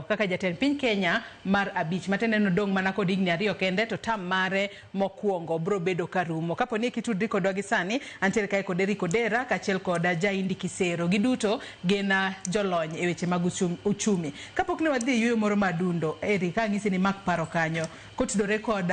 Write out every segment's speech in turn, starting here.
kaka jatend piny Kenya mar abich. Matiende ni odong' mana kod higni 2 kende to term mare mokwongo bro bedo ka rumo. Kapo ni kitudri kodwa gi sani, antiere kae kod Eric Odera kaachiel kod Jaindi Kisero. Giduto gin jolony e weche mag uchumi. Kapok ne wadhi e yueyo moro madundo, Eric, ang'isi ni mak paro kanyo kotudore kod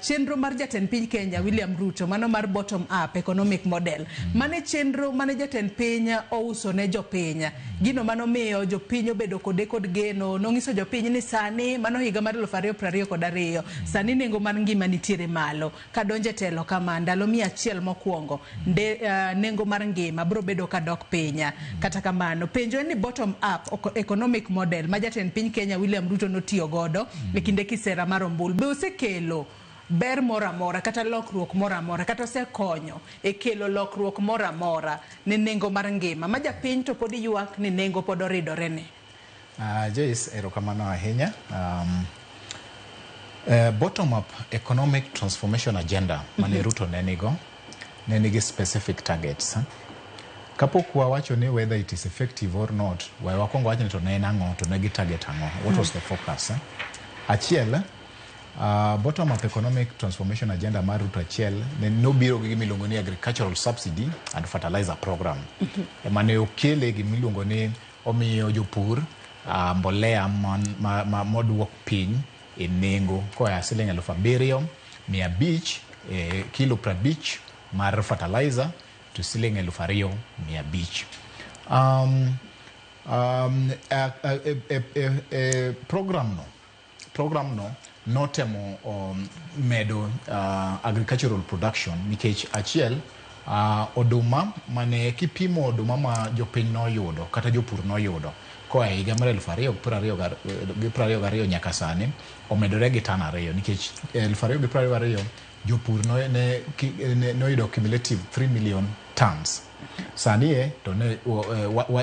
chenro mar jatend piny Kenya William Ruto, mano mar bottom up economic model. Mane chenro mane jatend piny ouso ne jopiny. Gino manomiyo jopiny obedo kode kod geno, nong'iso jopiny ni sani mano higa mar 2022, sani nengo mar ngima nitiere malo. Kadonje telo kama ndalo 100 mokwongo, nengo mar ngima bro bedo kadok piny. Kata kamano, penjo en ni bottom up economic model ma jatend piny Kenya William Ruto notiyo godo e kinde kisera mar ombulu, be osekelo ber moro amora kata lokruok moro amora kata osekonyo e kelo lokruok moro amora ne nengo mar ngima ma japiny to pod ywak ni nengo pod oridore ne? Joyce, erokamano ahinya. Bottom up economic transformation agenda mane Ruto ne nigo ne nigi specific targets. Kapok wawacho ni whether it is effective or not, we wakwongo wach ni to ne en ang'o, to ne gi target ang'o, what was the focus? Achiel, bottom up economic transformation agenda mar Ruto achiel ne nobiro gi gima iluongo ni agricultural subsidy and fertilizer program. Ema ne okele gima iluongo ni omiyo jopur mbolea moduok piny e nengo koa siling 7,500 e kilo 50 mar fertilizer to siling 2,500. Program no notemo medo agricultural production nikech achiel, oduma mane kipimo oduma ma jopiny noyudo kata jopur noyudo koa e higa mar 2022 nyaka sani omedore gi tan 2, nikech 2022 jopur noyudo cumulative 3 million tons, sani e to ne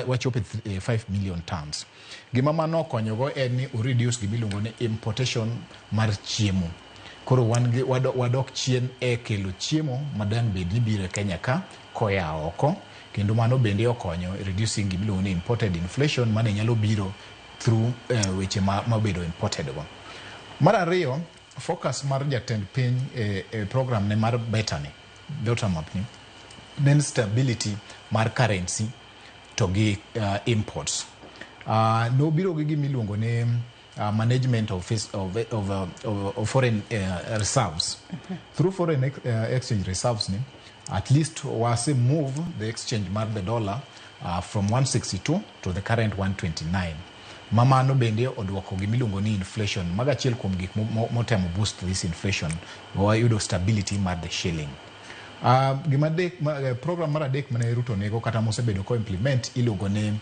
wachopo e 5 million tons. Gima mano okonyogo en ni o reduce gima iluongo ni importation mar chiemo. Koro wan gi wadok chien e kelo chiemo madang' bed ni biro e Kenya ka koya oko, kendo mano bende okonyo e reducing gima iluongo ni imported inflation mane nyalo biro through weche mabedo imported go. Mar ariyo, focus mar jatend piny e program ne mar beta ni, bottom up ni, ne en stability mar currency to gi imports. Nobiro gi gima iluongo ni management of foreign reserves. Through foreign exchange reserves ni, at least wase move the exchange mar the dollar from 162 to the current 129. Ma mano bende oduoko gima iluongo ni inflation. Mago achiel kuom gik motemo boost this inflation. Wayudo stability mar the shilling. Gima adek, program mar adek mane Ruto nego kata mosebedo ko implement iluongo ni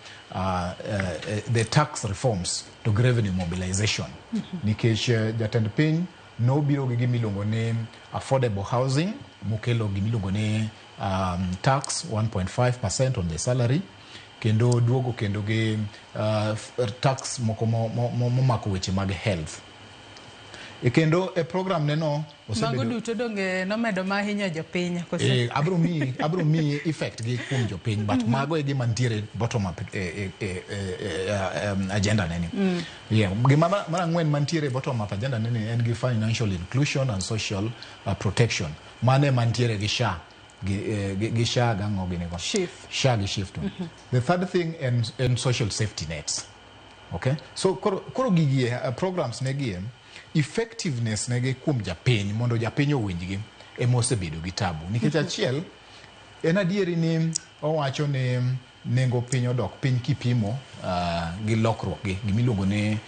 the tax reforms to revenue mobilization. Nikech jatend piny nobiro gi gima iluongo ni affordable housing, mokelo gima iluongo ni tax 1.5% on the salary, kendo duogo kendo gi tax moko momako weche mag health. E kendo e program ne no Mago duto donge nomedo ma hinyo jopiny koso? Abro miyi effect gi kuom jopiny, but mago e gima nitiere bottom up agenda neni. Yeah, gima mar ang'wen mantiere bottom up agenda neni en gi financial inclusion and social protection. Mano ema nitiere gi SHA gi SHA gang'o gini go. SHIF. SHA gi SHIF to. The third thing en social safety nets. Okay? So koro gigi programs ne gi effectiveness negi kuom japiny mondo japiny owinjgi ema osebedo gi tabu. Nikech achiel, en adieri ni owacho ni nengo piny odok piny kipimo gi lokruok gi gimiluongo ni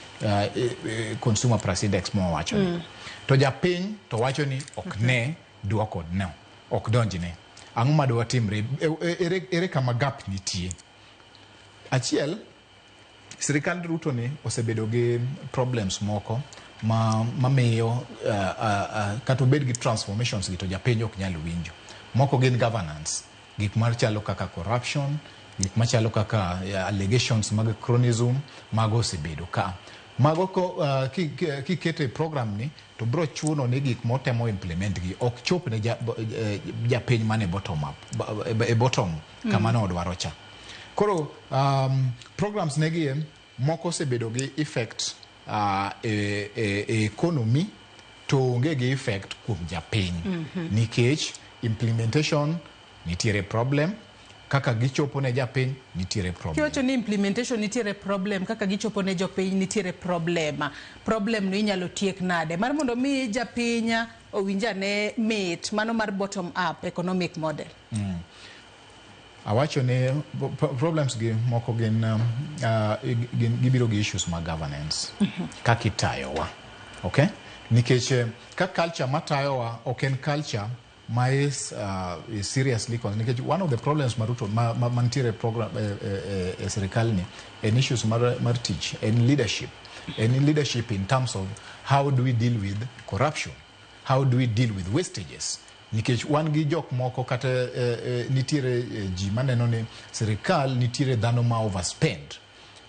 consumer price index mowacho ni. To japiny to wacho ni ok ne duoko no, ok donjne. Ang'o madwa timre? Ere kama gap nitie? Achiel, sirikand Ruto ni osebedo gi problems moko ma mamiyo kata obed gi transformations gi to japiny ok nyal winjo. Moko gin governance, gik machalo kaka corruption, gik machalo kaka allegations mag cronyism, mago osebedo ka. Mago kiketo e program ni to bro chuno ni gik motemo implement gi ok chop ne japiny mane bottom up, e bottom kama ne odwaro cha. Koro programs negi Moko osebedo gi effect e economy to onge gi effect kuom japiny nikech implementation nitiere problem, kaka gichopo ne japiny nitiere problem. Kiwacho ni implementation nitiere problem, kaka gichopo ne jopiny nitiere problem. Problem no inyalo tiek nade? Mar mondo mi japiny owinj ane mit mano mar bottom up economic model. Awacho ni problems gi moko gin, gin gibiro gi issues mag governance, kaka itayowa, okay? Nikech ka culture matayowa ok en culture ma is seriously, nikech one of the problems ma Ruto ma mantiere program e sirikal ni en issues mar tich, en leadership, en leadership in terms of how do we deal with corruption, how do we deal with wastages, nikech wan gi jok moko kata nitiere ji maneno ni sirikal nitiere dhano ma overspend.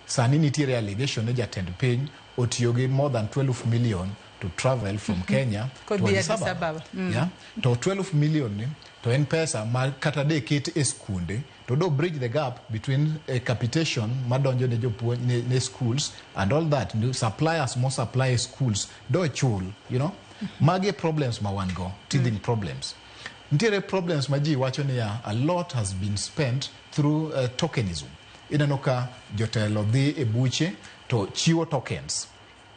Sani nitiere allegation ni jatend piny otiyo gi more than 12 million to travel from Kenya to Kodhi Addis Addis Ababa. Ababa. Yeah? To 12 million ni to en pesa ma kata de ket e skunde to do bridge the gap between capitation madonjo ne jopuonj ne schools and all that. New suppliers mo supply schools do chul. Magi e problems ma wan go, teething problems. Nitiere problems ma ji wacho niya a lot has been spent through tokenism. Ineno ka jotelo dhi e buche to chiwo tokens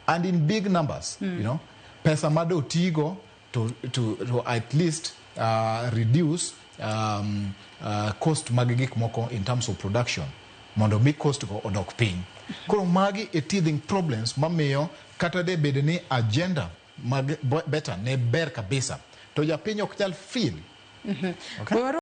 and in big numbers. Pesa ma do tigo to at least reduce cost mag gik moko in terms of production mondo mi cost go odok piny. Koro magi e teething problems mamiyo kata de bed ni agenda mag better ne ber kabisa to japiny ok nyal feel. Okay? We